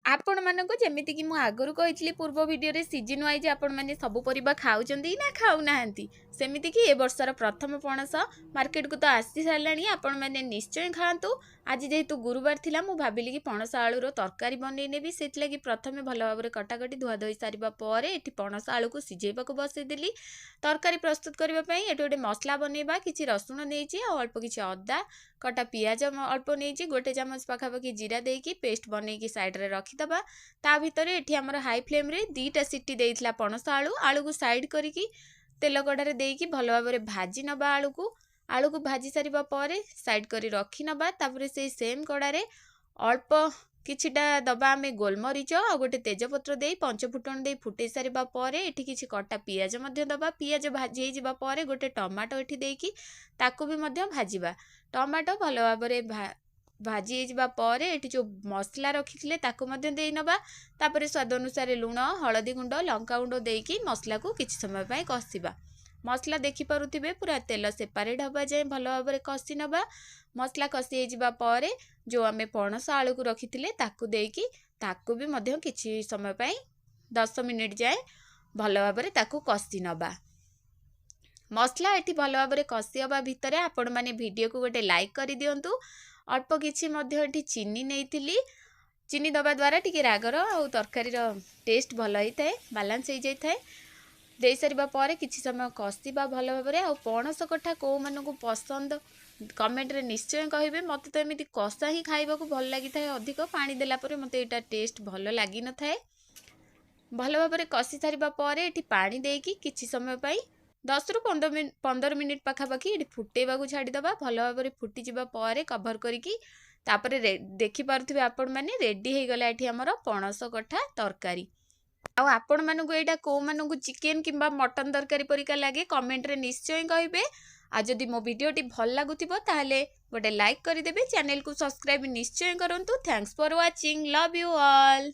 ଆପଣମାନଙ୍କୁ ଯେମିତିକି ମୁଁ ଆଗରୁ କହିଥିଲି ପୂର୍ବ ଭିଡ଼ିଓରେ, ସିଜିନ୍ ୱାଇଜ୍ ଆପଣମାନେ ସବୁ ପରିବା ଖାଉଛନ୍ତି ନା ଖାଉନାହାନ୍ତି? ସେମିତିକି ଏ ବର୍ଷର ପ୍ରଥମ ପଣସ ମାର୍କେଟକୁ ତ ଆସି ସାରିଲାଣି, ଆପଣମାନେ ନିଶ୍ଚୟ ଖାଆନ୍ତୁ। ଆଜି ଯେହେତୁ ଗୁରୁବାର ଥିଲା, ମୁଁ ଭାବିଲି କି ପଣସ ଆଳୁର ତରକାରୀ ବନେଇ ନେବି। ସେଥିଲାଗି ପ୍ରଥମେ ଭଲ ଭାବରେ କଟାକଟି ଧୁଆ ଧୋଇ ସାରିବା ପରେ ଏଠି ପଣସ ଆଳୁକୁ ସିଝେଇବାକୁ ବସେଇଦେଲି। ତରକାରୀ ପ୍ରସ୍ତୁତ କରିବା ପାଇଁ ଏଠି ଗୋଟେ ମସଲା ବନେଇବା। କିଛି ରସୁଣ ନେଇଛି ଆଉ ଅଳ୍ପ କିଛି ଅଦା, କଟା ପିଆଜ ଅଳ୍ପ ନେଇଛି, 1 ଚାମଚ ପାଖାପାଖି ଜିରା ଦେଇକି ପେଷ୍ଟ ବନେଇକି ସାଇଡ଼ରେ ରଖିଦେବା। ତା ଭିତରେ ଏଠି ଆମର ହାଇ ଫ୍ଲେମ୍ରେ 2ଟା ସିଟି ଦେଇଥିଲା ପଣସ ଆଳୁ। ଆଳୁକୁ ସାଇଡ଼୍ କରିକି ତେଲ କଢ଼ାରେ ଦେଇକି ଭଲ ଭାବରେ ଭାଜି ନେବା ଆଳୁକୁ। ଆଳୁକୁ ଭାଜି ସାରିବା ପରେ ସାଇଡ଼୍ କରି ରଖିନେବା। ତାପରେ ସେଇ ସେମ୍ କଡ଼ାରେ ଅଳ୍ପ କିଛିଟା ଦବା ଆମେ ଗୋଲମରିଚ ଆଉ ଗୋଟେ ତେଜପତ୍ର ଦେଇ ପଞ୍ଚ ଫୁଟଣ ଦେଇ ଫୁଟେଇ ସାରିବା ପରେ ଏଠି କିଛି କଟା ପିଆଜ ମଧ୍ୟ ଦବା। ପିଆଜ ଭାଜି ହେଇଯିବା ପରେ ଗୋଟେ ଟମାଟୋ ଏଠି ଦେଇକି ତାକୁ ବି ମଧ୍ୟ ଭାଜିବା। ଟମାଟୋ ଭଲ ଭାବରେ ଭାଜି ହେଇଯିବା ପରେ ଏଠି ଯେଉଁ ମସଲା ରଖିଥିଲେ ତାକୁ ମଧ୍ୟ ଦେଇ ନେବା। ତାପରେ ସ୍ୱାଦ ଅନୁସାରେ ଲୁଣ, ହଳଦୀ ଗୁଣ୍ଡ, ଲଙ୍କା ଗୁଣ୍ଡ ଦେଇକି ମସଲାକୁ କିଛି ସମୟ ପାଇଁ କଷିବା। ମସଲା ଦେଖିପାରୁଥିବେ, ପୁରା ତେଲ ସେପାରେଟ୍ ହେବା ଯାଏଁ ଭଲ ଭାବରେ କଷି ନେବା। ମସଲା କଷି ହେଇଯିବା ପରେ ଯେଉଁ ଆମେ ପଣସ ଆଳୁକୁ ରଖିଥିଲେ ତାକୁ ଦେଇକି ତାକୁ ବି ମଧ୍ୟ କିଛି ସମୟ ପାଇଁ 10 ମିନିଟ୍ ଯାଏଁ ଭଲ ଭାବରେ ତାକୁ କଷି ନେବା। ମସଲା ଏଠି ଭଲ ଭାବରେ କଷି ହେବା ଭିତରେ ଆପଣମାନେ ଭିଡ଼ିଓକୁ ଗୋଟେ ଲାଇକ୍ କରିଦିଅନ୍ତୁ। ଅଳ୍ପ କିଛି ମଧ୍ୟ ଏଠି ଚିନି ନେଇଥିଲି। ଚିନି ଦେବା ଦ୍ୱାରା ଟିକେ ରାଗର ଆଉ ତରକାରୀର ଟେଷ୍ଟ ଭଲ ହେଇଥାଏ, ବାଲାନ୍ସ ହେଇଯାଇଥାଏ। ଦେଇସାରିବା ପରେ କିଛି ସମୟ କଷିବା ଭଲ ଭାବରେ। ଆଉ ପଣସ କଠା କେଉଁମାନଙ୍କୁ ପସନ୍ଦ, କମେଣ୍ଟରେ ନିଶ୍ଚୟ କହିବେ। ମୋତେ ତ ଏମିତି କଷା ହିଁ ଖାଇବାକୁ ଭଲ ଲାଗିଥାଏ ଅଧିକ। ପାଣି ଦେଲା ପରେ ମୋତେ ଏଇଟା ଟେଷ୍ଟ ଭଲ ଲାଗିନଥାଏ। ଭଲ ଭାବରେ କଷି ସାରିବା ପରେ ଏଠି ପାଣି ଦେଇକି କିଛି ସମୟ ପାଇଁ 10ରୁ 15 ମିନିଟ୍ ପାଖାପାଖି ଏଠି ଫୁଟେଇବାକୁ ଛାଡ଼ିଦେବା। ଭଲ ଭାବରେ ଫୁଟିଯିବା ପରେ କଭର କରିକି ତାପରେ ଦେଖିପାରୁଥିବେ ଆପଣମାନେ, ରେଡ଼ି ହେଇଗଲା ଏଠି ଆମର ପଣସ କଠା ତରକାରୀ। ଆଉ ଆପଣମାନଙ୍କୁ ଏଇଟା କେଉଁମାନଙ୍କୁ ଚିକେନ୍ କିମ୍ବା ମଟନ୍ ତରକାରୀ ପରିକା ଲାଗେ, କମେଣ୍ଟରେ ନିଶ୍ଚୟ କହିବେ। ଆଉ ଯଦି ମୋ ଭିଡ଼ିଓଟି ଭଲ ଲାଗୁଥିବ, ତାହେଲେ ଗୋଟେ ଲାଇକ୍ କରିଦେବେ। ଚ୍ୟାନେଲକୁ ସବସ୍କ୍ରାଇବ୍ ନିଶ୍ଚୟ କରନ୍ତୁ। Thanks for watching, love you all.